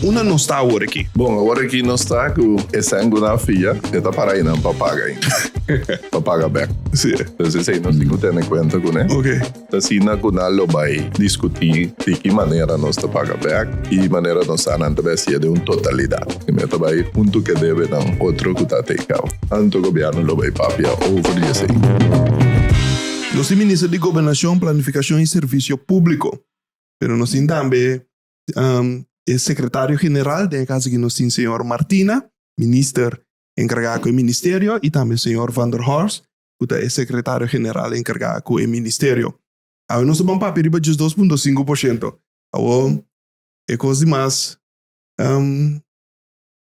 Unda nos ta awor aki? Bon, awor aki nos ta ku e sèn ku nan a fia, e ta para einan pa paga ainda. Pa paga bèk. Sí. Dus esei nos tin ku tene kuenta kuné. Ok. Ta asina ku nan lo bai diskutí di ki manera nos ta paga bèk i manera nos sa nan ta bai hasié den un totalidat. I mi ta bai huntu ku e debenan otro ku ta tei kau. Anto gobièrnu lo bai papia over di esei. Nos tin Minister di Gobernashon, Planifikashon i Servisio Públiko, pero nos tin tambe e Sekretario General, den e kaso aki nos tin señor Martina, Minister enkargá ku e ministerio, i tambe señor Van der Horst, ku ta e Sekretario General enkargá ku e ministerio. Awe nos ta ban papia riba 12.5%. Awor e kos di mas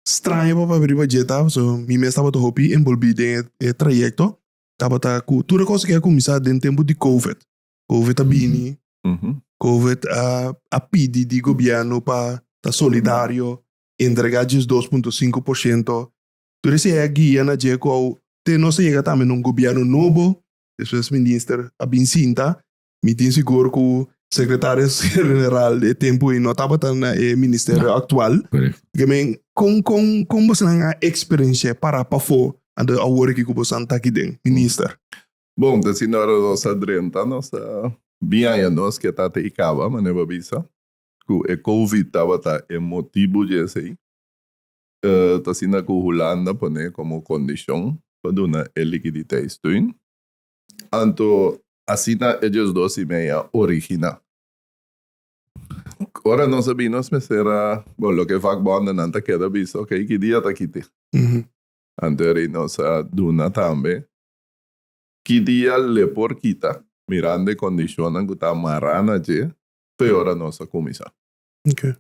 straño pa papia riba dje ta, pasobra mi mes tabata hopi enbolbí den e trayekto, tabata ku tur e kos ke a kuminsá den tempu di covid. Covid a bini, Covid a pidi di gobièrnu pa ta solidario, entregá 12.5%. Tur esei a guia na dje ku te nos a yega tambe na un gobièrnu nobo, despues minister a bin sinta. Mi tin sigur ku sekretario general e tempu ei no tabata na e ministerio aktual. Ke men, kon kon kon bosonan a eksperensiá para pafó anto awor aki ku bosonan ta aki den, minister? Bon, ta asina ora nos a drenta, nos a bin haña nos ke ta te i kaba, manera bo a bisa, ku e covid tabata e motibu di esei. Ta asina ku Hulanda pone komo kondishon pa duna e likiditeitssteun. Anto asina e 12 i mei a originá. Ora nos a bin nos mester a, bon, loke vakbondennan ta keda bisa, ok, ki dia ta kiti? Anto eri nos a duna tambe ki dia le por kita, mirando e kondishonnan ku ta mará na dje, te ora nos a kuminsá.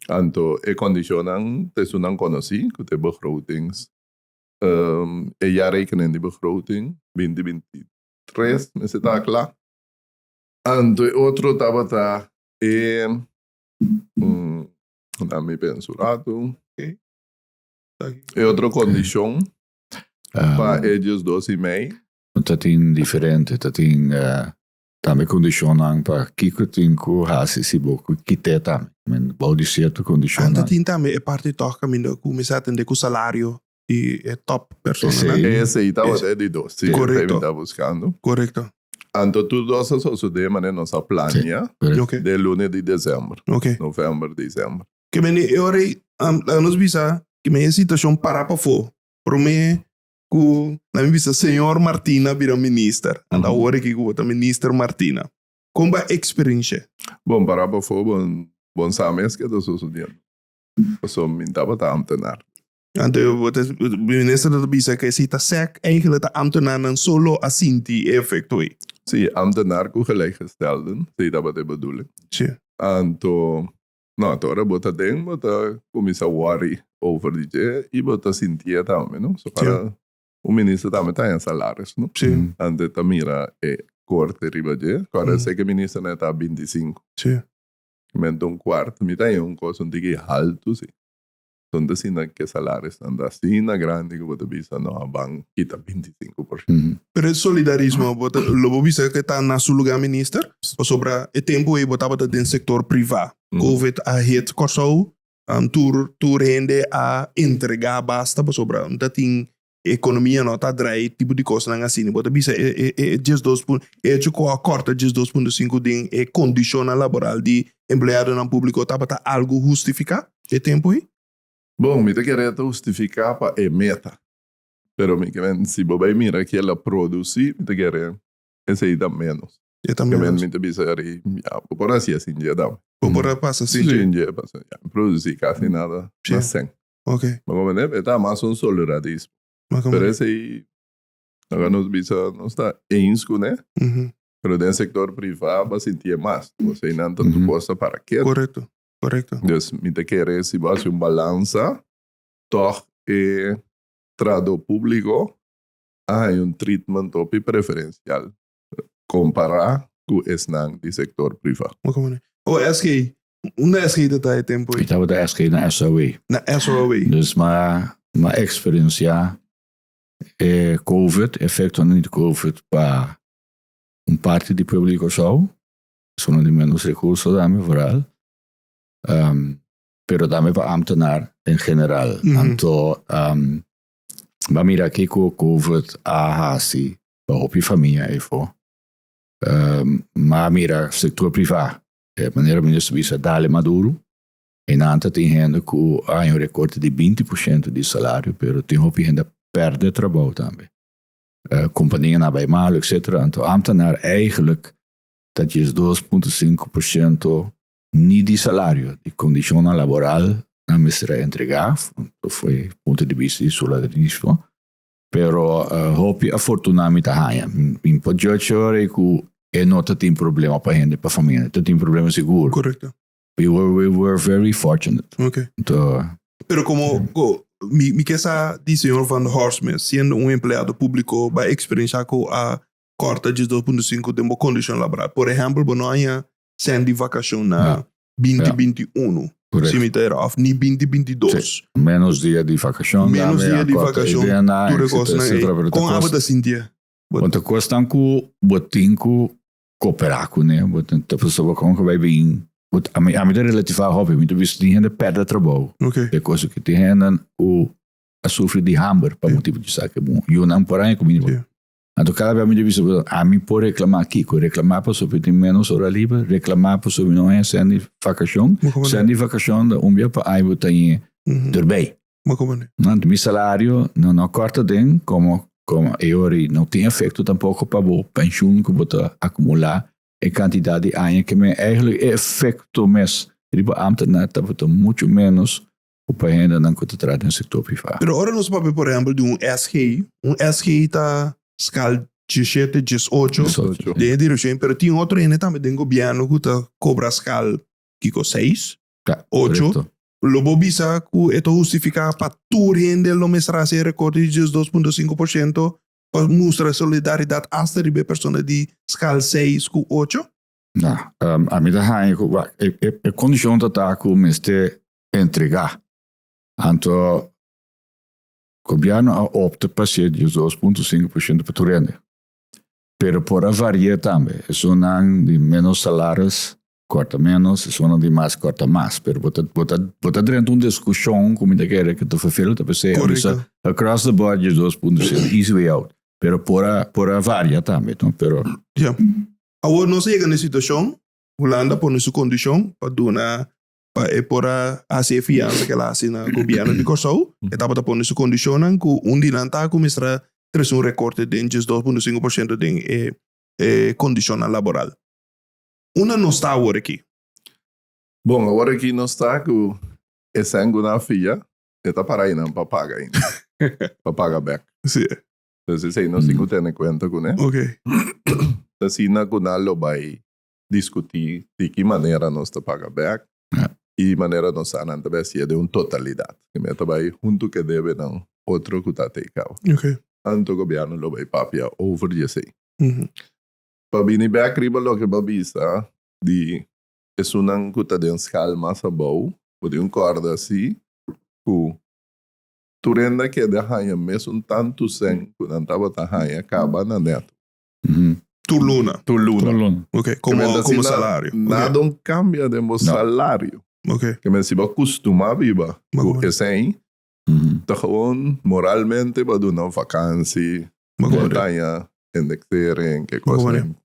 Anto e kondishonnan ta esunnan konosí, ku ta e begrotings, e jaarrekening di begroting 2023 mester ta kla. Anto e otro tabata e, laat mi pensa un ratu, e otro kondishon pa e 12 i mei. Ta tin diferente, ta tin tambe kondishonnan pa kiko tin ku hasi si bo ku kit'é tambe. Men bou di sierto kondishonnan. Anta tin tambe e parti tòg kaminda ku kuminsá atendé ku salario di e tòp personanan. Esei tabata e di dos, si, esei mi ta buskando. Korekto. Anto tur dos a sosodé manera nos a plania den luna di desèmber, novèmber, desèmber. Ke mende e ora ei, laga nos bisa ke men e situashon para pafó. Promé ku na mi bisa señor Martina bira minister, anta awor aki ku bo ta minister Martina. Kon bo a eksperensh'é? Bon, para pafó bon bon sa mes ke ta sosodiendo. Pasobra mi tabata ambtenaar. Anto bo ta minister ta bisa ke si ta sec eigenlijk ta ambtenaarnan so lo a sinti e efecto ei. Si, ambtenaar ku gelijkgestelden, si tabata e bedoeling. Si. Anto No, anto ora bo ta den, bo ta cuminsa worry over di dje y bo ta sintié tambe, no? So para un minister tambe ta haña salaris, no? Sí. Anto e ta mira e corte riba dje. Kòrda esei ke ministernan e ta 25. Sí. Mento un cuarto. Mi ta haña un cos un tiki haltu, si. Son ta asina ke salarisnan ta asina grandi ku bo ta bisa no a ban kita 25%. Pero e solidarismo bo ta lo bo bisa ke ta na su luga minister? Pasobra e tempu ei bo tabata den sektor privá. Covid a hit Kòrsou, tur tur hende a entregá basta pasobra no ta tin ekonomia no ta drai tipo di kosnan asina. Bo ta bisa e e 12 punto e hecho ku a kòrta 12.5 den e kondishonnan laboral di empleadonan públiko tabata algu hustifiká? E tempu ei? Bon, mi ta kere ta hustifiká pa e meta. Pero mi ke men, si bo bai mira ke el a produsí, mi ta kere esei ta ménos. E ta ménos. Ke men mi ta bisa eri, ya, bo por hasi asin dje tambe. Bo por a pasa asin dje. Sin dje, pasobra ya, mi produsí kasi nada na sèn. Ok. Bo comprende? E ta mas un solidarismo. Pero esei, laga nos bisa, nos ta eens kuné. Pero den sektor privá bo a sintié mas. Bo eseinan ta tur kos ta para ketu. Korekto. Correcto. Dus mi ta kere si bo hasi un balansa, tog e trahadó públiko a haña un treatment hopi preferensial kompará ku esnan di sektor privá. Oh, SG. Unda SG ta ta e tempu ei? Mi tabata SG na SOW. Na SOW. Dus m'a m'a eksperensiá e covid, efektonan di covid pa un parti di pueblo di Kòrsou. Personanan di menos recurso tambe vooral. pero tambe pa ambtenaar en general. Anto bo a mira kiko Covid a hasi pa hopi famia eyfo. Ma a mira sector priva, manera minister bisa dale maduro, e nan ta tin hende ku a haña un rekorte di 20% di salario, pero tin hopi hende a perde trabou tambe. Kompanianan a bai malu etcetera. Anto ambtenaar eigenlijk ta 12.5% ni di salario, di kondishonnan laboral nan mester a entregá, for punto di bista di solidarismo. Pero hopi afortuná mi ta haña. Mi por judge ora ku e no ta tin problema pa hende, pa famia. E ta tin problema sigur. Correcto. We were very fortunate. Anto, Pero como mi ke sa di señor Van der Horst mes, siendo un empleado público, bo a eksperensiá ku a korta 12.5 den bo kondishon laboral. Por ehèmpel, bo no haña sèn di vakashon na 2021. Correcto. Si mi ta era, òf ni 2022. Menos dia di vakashon. Menos dia di vakashon, tur e kosnan ei. Kon abo ta sinti? Bo ta kosnan ku bo tin ku kooperá kuné. Bo ta pasobra kon ku bai bin. Ami ta relativá hopi. Mi ta bisa tin hende pèrdè trabou. E kos ku tin hende ku a sufri di hamber pa motibu di esaki. Bon, yunan por haña kuminda. Anto kada bes mi ta bisa, ami por reklamá kiko? Reklamá pasobra mi tin ménos ora liber? Reklamá pasobra mi no haña sèn di vakashon? Sèn di vakashon ta un bia pa aña bo ta haña derbei. Mi salario no no kòrta den komo komo e ora ei no tin efekto tampoko pa bo penshun ku bo ta akumulá e kantidat di aña ke men eigentlik e efekto mes riba ámtenar tabata muchu ménos ku pa hendenan ku ta traha den sektor privá. Pero ora nos papia por ehèmpel di un SG, un SG ta skal 17, 18 den e direkshon, pero tin otro hende tambe den gobièrnu ku ta kobra skal kiko 6, 8. Lo bo bisa ku e ta hustifiká pa tur hende lo mester hasi e rekorte di 12.5% pa mustra solidaridat asta riba e persona di skal 6 ku 8? No, ami ta haña ku wak e kondishon ta ta ku mester entregá. Anto gobièrnu a opta pa hasié 12.5% pa tur hende. Pero por a vari'é tambe. Esunnan di ménos salaris kòrta ménos, esunnan di mas kòrta mas. Pero bo ta bo ta bo ta drenta un diskushon ku mi ta kere ku ta vervelend ta p'esei a bisa across the board 12.5, easy way out. Pero por a por a varia tambe, no? Pero. Ya. Awor nos a yega na e situashon, Hulanda pone su kondishon pa duna pa e por a hasi e fiansa ku el a hasi na gobièrnu di Kòrsou. E tabata pone su kondishonnan ku un di nan ta ku mester a trese un rekorte den 12.5% den e e kondishonnan laboral. Unda nos ta awor aki? Bon, awor aki nos ta ku e sèn ku nan a fia, e ta para einan pa paga ainda, pa paga bèk. Sí. Entonces esei nos tin ku tene kuenta kuné. Ta asina ku nan lo bai diskutí di ki manera nos ta paga bèk i manera nos sa nan ta bai hasié den un totalidat. Ki mester bai huntu ku e debenan otro ku ta tei kaba. Anto gobièrnu lo bai papia over di esei. Pa bini bèk riba loke bo a bisa di esunnan ku ta den skal mas abou, bo tin un kòrda si ku tur hende a keda haña mesun tantu sèn ku nan tabata haña kaba na nèto. Tur luna. Tur luna. Ok, como, como salario. Nada un cambia den bo salario. Ok. Ke men si bo acostuma biba cu esey, ta gewoon moralmente bo a duna un vakantie, bo ta haña indexering, ke cosnan.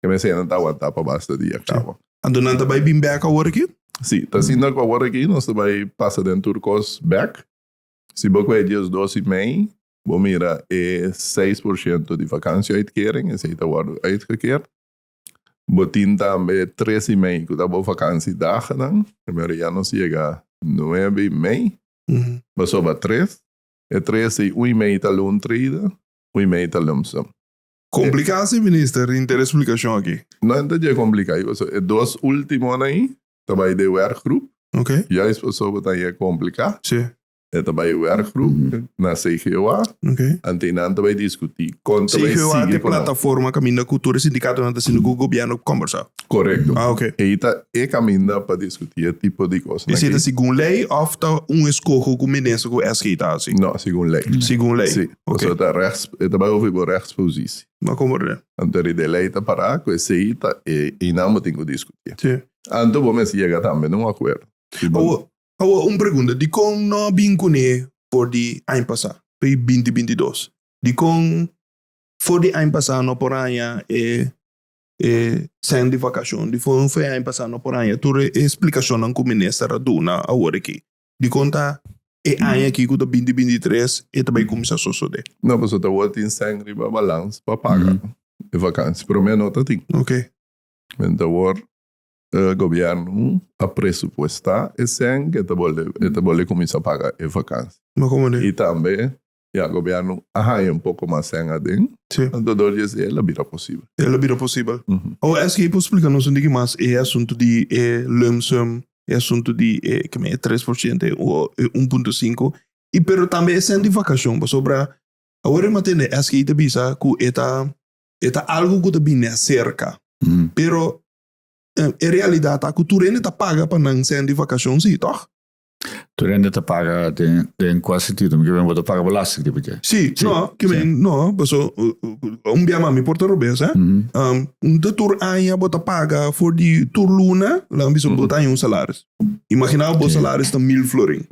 Ke men esey nan ta aguanta pa basta dia caba. Anto nan ta bay bin bek awor aki? Si, ta asina cu awor aki nos ta bay pasa den tur cos bek. Si bo kue 12 y mei, bo mira e 6% di vakantieuitkering, esei ta wòrdu uitgekeerd. Bo tin tambe tres y mei ku ta bo vakantiedagennan, primero ya nos yega nuebe y mei, bo soba tres, e tres ei un y mei ta loontrede, un y mei ta lump sum. Kompliká si minister, henter e splikashon aki. No henter dje kompliká, pasobra e dos últimonan ei ta bai den werkgroep. Juist pasobra ta e kompliká. E ta bai werkgroep na CGOA. Anto einan ta bai diskutí kon ta bai CGOA sigui ta e ku nan. plataforma kaminda ku tur e sindikatonan ta sinti ku gobièrnu kòmbersá. Korekto. Ah, oké. Ei ta e kaminda pa diskutí e tipo di kosnan Esei ta aki. segun lei òf ta un eskoho ku minister ku SG ta hasi? No, segun lei. Segun lei. Sí. Oké. Pasobra ta rechts, e ta bai over bo rechtspositie. No komprendé. Anto di lei ta pará ku esei ta e einan bo tin ku diskutí. Sí. Anto bo mester yega tambe na un akuerdo. Si bo. Awor. Awor un pregunta, dikon no a bin kuné for di aña pasá, for di binti 22? Dikon for di aña pasá no por haña e e sèn di vakashon? Dikon for di aña pasá no por haña tur e splikashonnan ku minister a duna awor aki? Dikon ta e aña aki ku ta 2023 e ta bai kuminsá sosodé? No, pasobra ta awor tin sèn riba balans pa paga e vakansi. Promé no ta tin. Men ta awor gobièrnu a presupuestá e sèn ku e ta bolbe e ta bolbe kuminsá paga e vakansi. I tambe ya gobièrnu a haña un poko mas sèn aden. Anto dor di esei el a bira posibel. El a bira posibel. Awor eske por splika nos un tiki mas e asuntu di e lump sum, e asuntu di e e 3% e 1.5 i pero tambe e sèn di vakashon pasobra awor e matende eske ta bisa ku e ta e ta algu ku ta bini aserka. Pero e realidat ta ku tur hende ta paga pa nan sèn di vakashon si, tòg? Tur hende ta paga den den kua sentido? Mi ke men bo ta paga belasting tipo dje? Si, no, ke men no, paso un bia mas mi por ta robes eh. Un ta tur aña bo ta paga for di tur luna, laga mi bisa bo ta haña un salaris. Imagina bo salaris ta 1000 florin.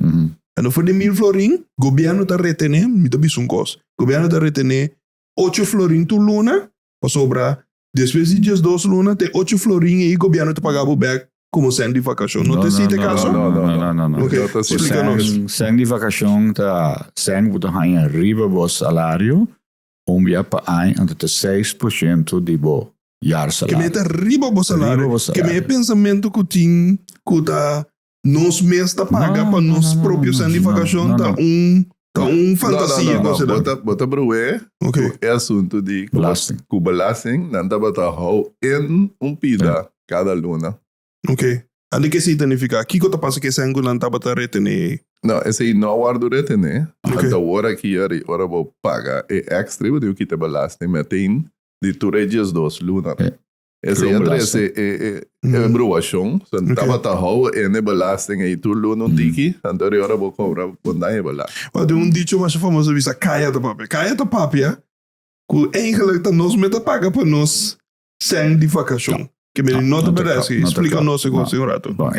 Anto for di 1000 florin gobierno ta retene, mi ta bisa un kos, gobierno ta retene ocho florin tur luna, pasobra despues di 12 luna te ocho florin ei gobierno ta paga bo bek komo sèn di vakashon. No ta esei ta e kaso? No, no, no, no, no. Ok, splika nos. Sèn di vakashon ta sèn ku ta haña riba bo salario un bia pa aña, anto ta 6% di bo jaar salario. Ke me ta riba bo salario. Ke me e pensamentu ku tin ku ta nos mes ta paga pa nos propio sèn di vakashon ta un ta un fantasia No, no, no, no. Bo ta brué ku e asuntu di ku belasting nan tabata hou in un pida kada luna. Ok. Anto ke esei ta nifiká? Kiko ta pasa ku e sèn ku nan tabata retené? No, esei no a wòrdu retené. Anto awor aki ora bo paga e èkstra bo tin ku kita belasting meteen di tur e 12 luna. Esei a trese e e bruashon. So tabata hou ene belasting ei tur luna un tiki, anto ri ora bo kobra bo dan e belasting. Bo tin un dicho masha famoso bisa kaya ta papia. Kaya ta papia ku eigenlijk ta nos mester paga pa nos sèn di vakashon. Ke mester no ta berdad esei. Splika nos e kos un rato. Bon,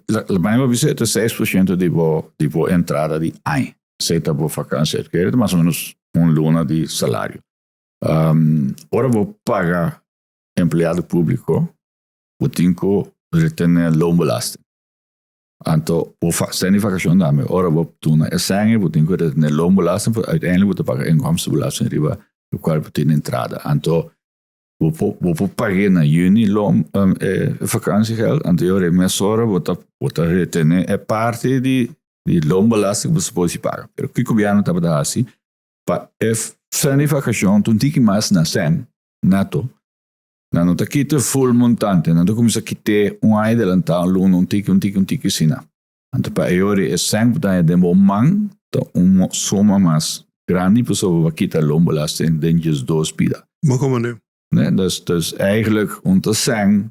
laat mi bisa e ta 6% di bo di bo entrada di aña. Esei ta bo vakantie. Ta mas o menos un luna di salario. Ora bo paga empleado públiko, bo tin ku retené loonbelasting. Anto bo sèn di vakashon tambe, ora bo duna e sèn ei bo tin ku retené loonbelasting, pasobra uiteindelijk bo ta paga inkomstenbelasting riba lokual bo tin entrada. Anto bo por bo por pag'é na yüni loon e vakansiegeld, anto e ora ei mesora bo ta bo ta retené e parti di di loonbelasting ku bo supos di paga. Pero kiko gobièrnu tabata hasi pa e sèn di vakashon ta un tiki mas na sèn Neto. Nan no ta kita full montante, nan ta kuminsá kit'é un aña adelantá, un luna, un tiki, un tiki, un tiki asina. Anto pa e ora e sèn ku ta haña den bo man ta un suma mas grandi pasobra bo a kita loonbelasting den 12 pida. Bo komprendé. Ne, dus, dus eigenlijk un ta sèn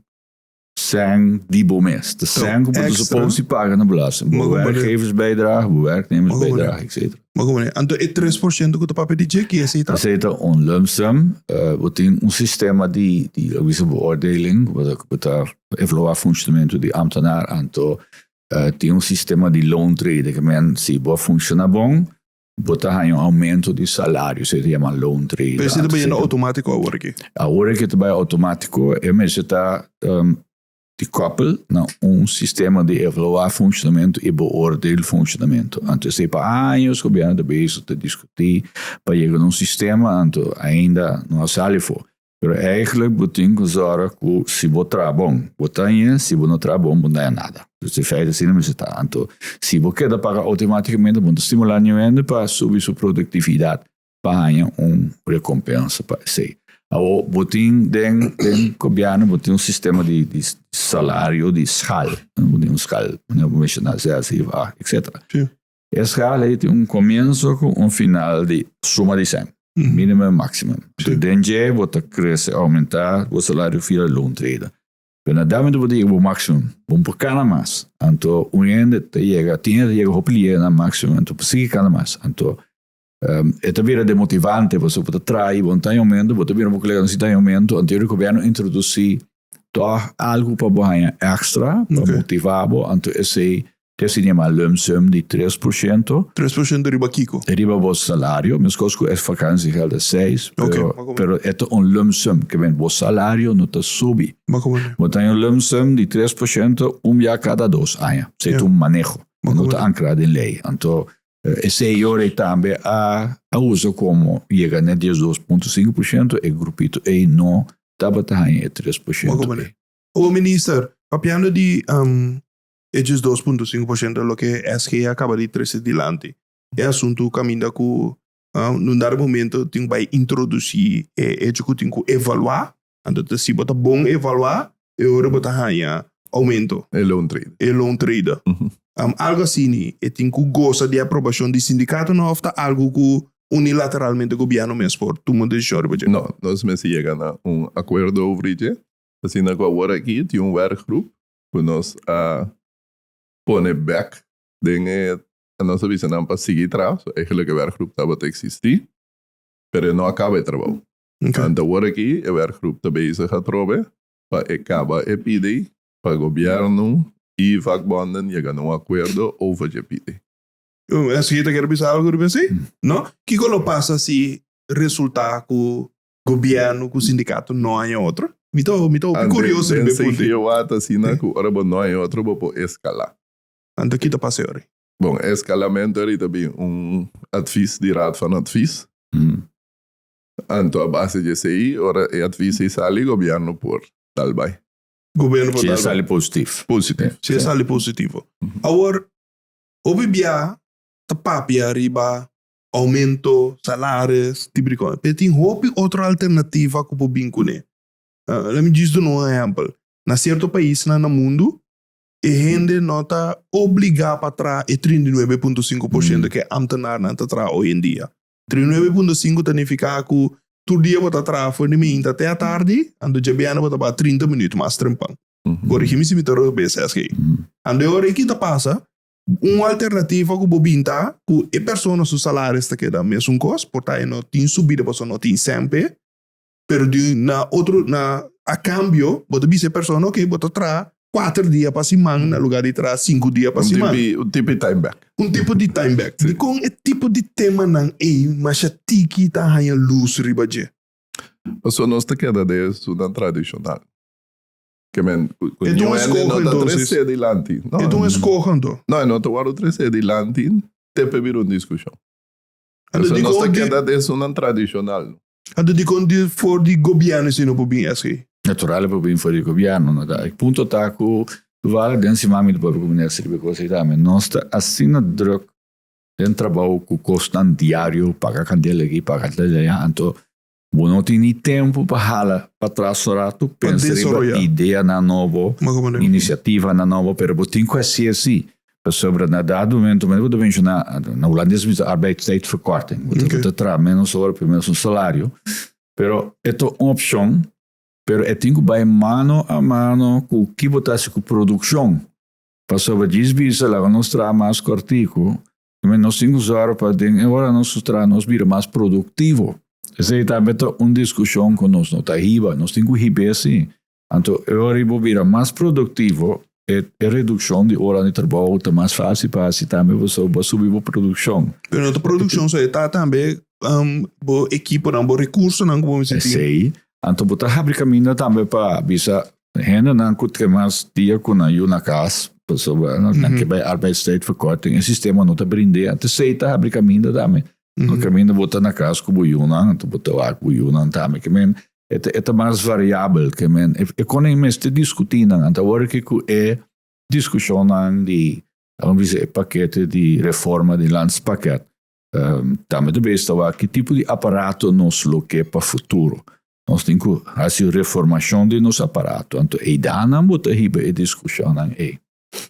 Sèn di bo mes. Ta sèn ku bo ta supos di paga na belasting. Bo werkgeversbijdrage, bo werknemersbijdrage, et cetera. Maar como Anto e 3% ku ta papia di dje, ki esei ta? Esei ta un lump sum. Bo tin un sistema di, di bisa beoordeling, bo ta evaluá funshonamentu di ambtenaar. Anto tin un sistema di loontrede, ke men si bo a funshoná bon, Bo ta haña un aumento di salario, esei ta yama loontrede. Pero esei ta bayendo automátiko awor aki? Awor aki ta bai automátiko, e mester ta di koppel na un sistema di evaluá funshonamentu i beoordeel funshonamentu. Anto esei pa años gobièrnu ta bezig ta diskutí pa yega na un sistema, anto ainda no a sali afó. Pero eigenlijk bo tin ku zòrg ku si bo traha bon, bo ta haña, si bo no traha bon, bo no haña nada. Dus in feite asina mester ta. Anto si bo keda paga outomátikamente, bo no ta stimulá niun hende pa subi su produktividat pa haña un rekompensa pa esei. Awor bo tin den den gobièrnu bo tin un sistema di di salario di schaal, bo tin un schaal, manera bo menshoná zes, zeven, acht, etcetera. E schaal ei tin un komienso ku un final di suma di sèn, minimum en maximum. Anto den dje bo ta krese, oumentá bo salario via loontrede. Pero na dat momento bo ta yega bo maximum, bo no por kana mas. Anto un hende ta yega, tin hende ta yega hopi lihe na maximum, anto por sigui kana mas. Anto e ta bira demotivante pasobra bo ta traha bo no ta haña aumento, bo ta bira bo kolega no si ta haña aumento, anto gobièrnu introdusí tòg algu pa bo haña èkstra pa motivá bo, anto esei. Te asina yama lump sum di 3%. 3% riba kiko? Riba bo salario, meskos ku e vakantiegeld ta seis, pero, pero e ta un lump sum, ke men bo salario no ta subi. Bo ta haña un lump sum di 3% un bia kada dos aña. Esei ta un maneho, no ta ankrá den lei. Anto esei ora ei tambe a a usa komo yega na 12.5%, e grupito ei no tabata haña e 3% ei. Awor minister, papiando di E djes 2.5% loke SG a kaba di trese dilanti. E asuntu kaminda ku nun dado momento tin ku bai introdusí e hecho ku tin ku evaluá. Anto ta si bo ta bon evaluá e ora bo ta haña oumento. E loontrede. E loontrede. Algu asini e tin ku gosa di aprobashon di sindikatonan òf ta algu ku unilateralmente gobièrnu mes por tuma un desishon riba dje? No, nos mester yega na un akuerdo over dje. Asina ku awor aki tin un werkgroep ku nos a pone bek den e nos a bisa nan pa sigui traha, so eigenlijk e werkgroep tabata eksistí, pero e no a kaba e trabou. Anto awor aki e werkgroep ta bezig atrobe pa e kaba e pidi pa gobièrnu i vakbonden yega na un akuerdo over dje pidi. Esaki ta kere bisa algu riba esei? No? Kiko lo pasa si resulta ku Gobierno cu sindicato no haña otro? Mi ta mi ta hopi curioso riba e punto. Den CGOA ta asina cu ora bo no haña otro bo por escala. Anto ki ta pasa ora? Bon, escalamento ora ta bin un advies di Raad van Advies. Anto a base di esey ora e advies ey sali gobierno por dal bay. Gobierno por dal bay. Si e sali positief. Positief. Si e sali positivo. Awor hopi bia ta papia riba aumento, salaris, tipo di cosa. Pero tin hopi otro alternativa ku por bin kuné. Let me djis duna un ehèmpel. Na sierto paisnan na mundu, e hende no ta obligá pa traha e 39.5% ku e ámtenarnan ta traha hoy en dia. 39.5 ta nifiká ku tur dia bo ta traha for di mainta te atardi, anto djabièrnè bo ta baha 30 minüt mas trempan. Korigí mi si mi ta robes, SG. Anto e ora ei ki ta pasa? Un alternativa ku bo bin ta ku e persona su salaris ta keda mesun kos, por ta e no tin subida pasobra no tin semper, pero di na otro na a kambio bo ta bisa e persona oke bo ta traha kuater dia pa siman na lugar di traha sinku dia pa siman. Un tipo di time back. Un tipo di time back. Dikon e tipo di temanan ei masha tiki ta haña lus riba dje? Pasobra nos ta keda den esunnan tradishonal. Ke men, ku E niun ta un hende eskoho no ta entonces. trese dilanti. No, E ta un eskoho anto. No, e no ta wòrdu trese dilanti te pe bira un diskushon. Anto Pasobra nos ta dikon di, keda den esunnan tradishonal. anto dikon di for di gobièrnu esei no por bin SG? Natural e por bin for di gobièrnu. No ta, e punto ta ku toevallig den siman mi ta papia ku minister riba e kos ei tambe. Nos ta asina druk den trabou ku kosnan diario, paga kandela aki, paga kandela allá, anto Bo no tin ni tempu pa hala patras un ratu, pensa riba ideanan nobo, inisiativanan nobo, pero bo tin ku hasi asi. Pasobra na dado momento, manera bo ta menshoná, na hulandes bo bisa arbeidstijdverkorting, bo ta traha ménos ora pa e mesun salario, pero e ta un opshon, pero e tin ku bai mano a mano ku ki bo ta hasi ku produkshon. Pasobra djis bisa laga nos traha mas kòrtiku, Men nos tin ku zòrg pa den e ora nos ku traha nos bira mas produktivo. Esei tambe ta un diskushon ku nos no ta hiba. Nos tin ku hib'é si. Anto e ora ei bo bira mas produktivo, e e redukshon di ora di trabou ta mas fásil pa hasi tambe pasobra bo a subi bo produkshon. Pero no ta produkshon so, e ta tambe bo ekiponan, bo rekursonan ku bo mester tin. Esei. Anto bo ta habri kaminda tambe pa bisa Hendenan ku tin mas dia ku nan yu na kas, pasobra nan ke bai arbeidstijdverkorting, e sistema no ta brind'é. Anto esei ta habri kaminda tambe. No kaminda bo ta na kas ku bo yunan, anto bo ta wak bo yunan tambe. Ke men e ta e ta mas variabel. Ke men e kon e mester diskutí nan. Anto awor aki ku e diskushonnan di, laga mi bisa e pakete di reforma di landspakket, tambe ta bes ta wak ki tipo di aparato nos lo ke pa futuro. Nos tin ku hasi reformashon di nos aparato, anto eidanan bo ta hiba e diskushonnan ei.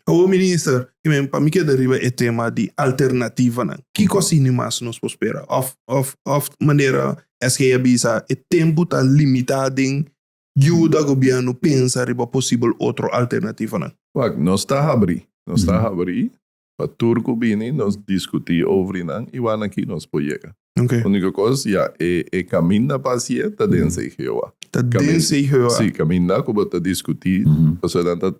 Awor Minister, pa mi keda riba e tema di alternativanan, kiko asina mas nos por spera? Of of of manera SG a bisa e tempu ta limitá den yuda gobièrnu pensa riba posibel otro alternativanan? Wak, nos ta habrí, nos ta habrí Pa tur ku bini nos diskutí over nan i wak na ki nos por yega. Okay. Úniko kos, ya, e e kaminda pa hasié ta den CGOA. Ta den CGOA. Sí, kaminda ku bo ta diskutí, pasobra nan ta.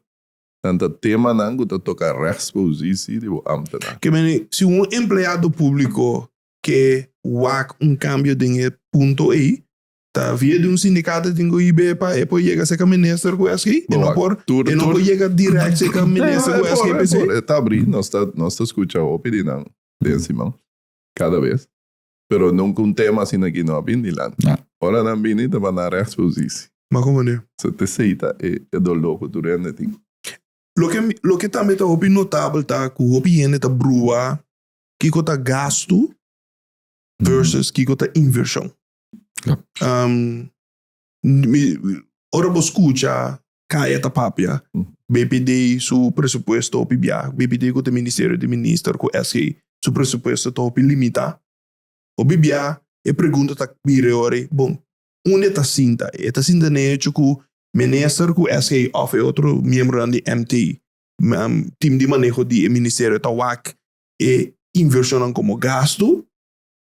Nan ta temanan ku ta toka rechtspositie di bo ambtenaar. Ke mene, si un empleado públiko ke wak un kambio den e punto ei, ta via di un sindikato tin ku IB pa e por yega serka minister ku SG? E no por, e no por yega direct serka minister ku SG p'esei? E ta abrí, nos ta, nos ta skucha hopi di nan den siman, kada bes. Pero nunka un tema asina aki no a bini dilanti. Ora nan bini ta pa nan rechtspositie. Ma komo ne? So t'esei ta e doló ku tur hende tin. Loke, loke tambe ta hopi notabel ta ku hopi hende ta brua kiko ta gastu versus kiko ta invershon. Ora bo skucha kaya ta papia, BPD su presupuesto hopi bia, BPD ku ta Ministerio di Minister ku SG su presupuesto ta hopi limitá. Hopi bia e pregunta ta bira e ora ei, bon, unda e ta sinta? E ta sinta na e hecho ku minister ku SG òf e otro miembronan di MT, team di maneho di e ministerio ta wak e invershonnan komo gastu?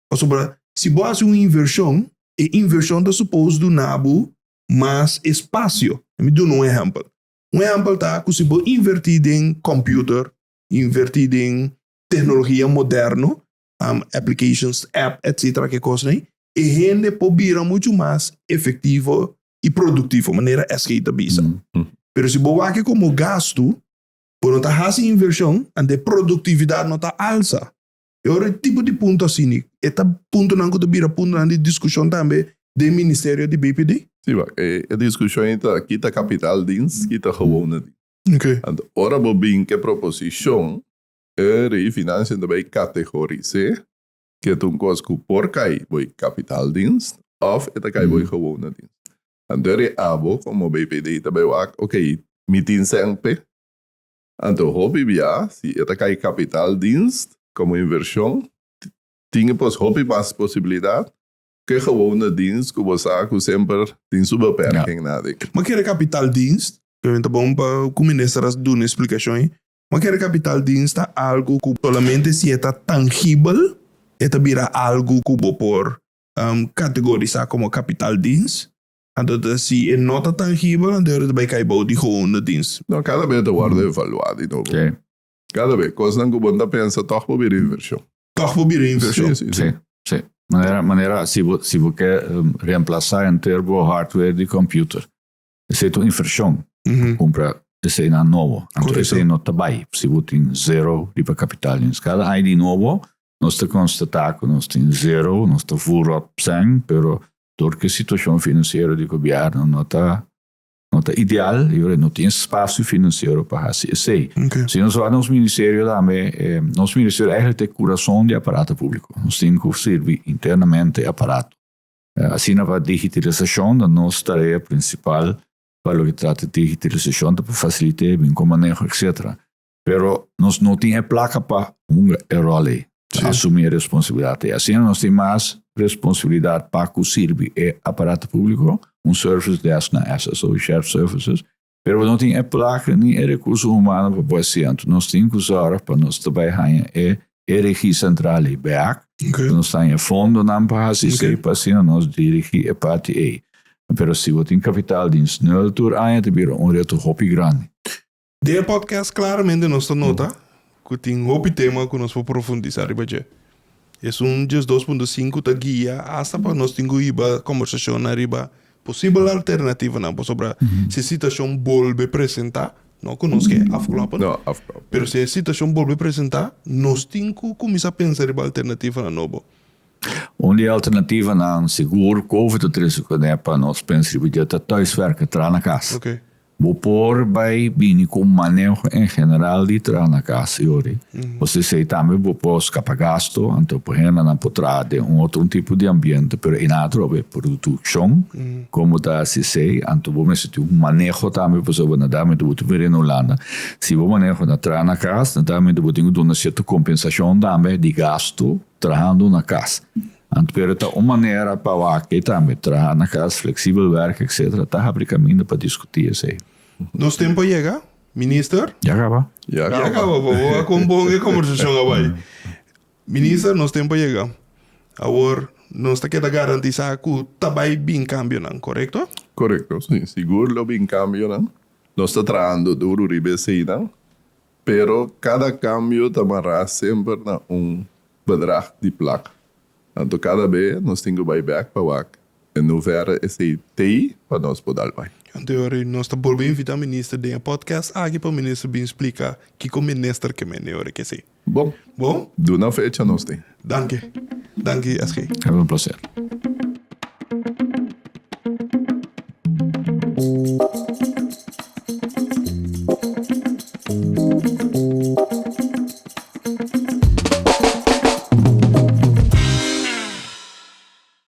Pasobra si bo hasi un invershon, e invershon ta supos duna bo mas espasio. Mi duna un ehèmpel. Un ehèmpel ta ku si bo invertí den kòmpiuter, invertí den teknologia moderno, applications, app, etcetera, ke kosnan ei, e hende por bira muchu mas efektivo i produktivo, manera SG ta bisa. Pero si bo wak e komo gastu, bo no ta hasi invershon, anto e produktividat no ta alsa. E ora e tipo di punto asini, e ta puntonan ku ta bira puntonan di diskushon tambe den ministerio di BPD? Sí, wak, e diskushon ei ta kita kapitaaldienst, kita gewone dienst. Oké. Anto ora bo bin ku e proposishon, e Rei Financiën ta bai kategoris'é ke ta un kos ku por kai bo e kapitaaldienst òf e ta kai bo e gewone dienst. Anto e rei abo komo BPD ta bai wak, oké, mi tin sèn p'e. Anto hopi bia si e ta kai kapitaaldienst komo invershon, tin e pos hopi mas posibilidat ke gewone dienst ku bo sa ku semper tin su beperking na den. Ma kere kapitaaldienst, pero ta bon pa ku minister a duna e splikashon ei, ma kere kapitaaldienst ta algu ku solamente si e ta tangibel e ta bira algu ku bo por kategorisá komo kapitaaldienst. Anto ta si e no ta tangibel, anto e ta bai kai bou di gewone dienst. No, kada bes ta wòrdu evaluá di nobo. Sí. Kada bes. Kosnan ku bo no ta pensa tòg por bira invershon. Tòg por bira invershon. Sí, sí, sí. Sí, sí. Manera, manera si bo, si bo ke reemplasá henter bo hardware di computer, esei ta un invershon. Kumpra eseinan nobo. Anto Korekto. esei no ta bai si bo tin zero riba kapitaaldienst. Kada aña di nobo nos ta konstatá ku nos tin zero, nos ta voorop sèn, pero Dor ku e situashon finansiero di gobièrnu no ta no ta ideal, i ora no tin espasio finansiero pa hasi esei. Si nos wak nos ministerio tambe, nos ministerio eigenlijk ta e kurason di aparato públiko. Nos tin ku sirbi internamente e aparato. Asina pa digitalisashon ta nos tarea prinsipal pa loke trata digitalisashon ta pa fasilit'é, bin ku maneho etcetera. Pero nos no tin e plaka pa hunga e ròl ei, pa asumí e responsabilidat ei. Asina nos tin mas responsabilidat pa ku sirbi e aparato públiko, un service desk na SSO, Shared Services, pero bo no tin e plaka ni e rekurso humano pa por hasi. Anto nos tin ku sòrg pa nos ta bai haña e e regie sentral ei bèk, pa nos ta haña e fondonan pa hasi esei, pa asina nos dirigí e parti ei. Pero si bo tin kapital dins nul tur aña ta bira un reto hopi grandi. Den e podcast claramente nos ta nota cu tin hopi tema cu nos por profundisa riba dje. Esun 12.5 ta guia hasta pa nos tin cu hiba conversacionnan riba posibel alternativanan pasobra si e situacion bolbe presenta, no cu nos ke afkloppen, No, afkloppen. pero si e situacion bolbe presenta nos tin cu cuminsa pensa riba alternativanan nobo. Un di e alternativanan sigur covid a trece cune pa nos pensa riba dje ta thuiswerken, traha na cas. Okay. Bo por bai bini ku un maneho en general di traha na kas yori. Pasobra esei tambe bo por skapa gasto, anto por hendenan por traha den un otro tipo di ambiente, pero e nan atrobe produkshon kon bo ta hasi esei, anto bo mester tin un maneho tambe pasobra na damentu bo ta bira na Hulanda, si bo maneho na traha na kas, na damentu bo tin ku duna sierto kompensashon tambe di gasto trahando na kas. Anto pero ta un manera pa wak e tambe, traha na kas, flexibel werk etc. Ta habri kaminda pa diskutí esei. Nos tempo a yega, Minister. Ya kaba. Ya kaba. Ya kaba, bo a kon bon e kombersashon a bai. Minister, nos tempo a yega. Awor nos ta keda garantisá ku ta bai bin kambionan, korekto? Korekto, si. Sigur lo bin kambionan. Nos ta trahando duru riba eseinan, pero kada kambio ta mará semper na un bedrag di plaka. Anto kada be nos tin ku bai bèk pa wak en hoeverre esei t'ei pa nos por dal bai. Anto e ora nos ta bolbe invitá minister den e podcast aki pa minister bin splika kiko minister ke mende e ora ke esei. Bon. Bon? Duna fecha nos tin. Danki. Danki SG. Tabata un placer.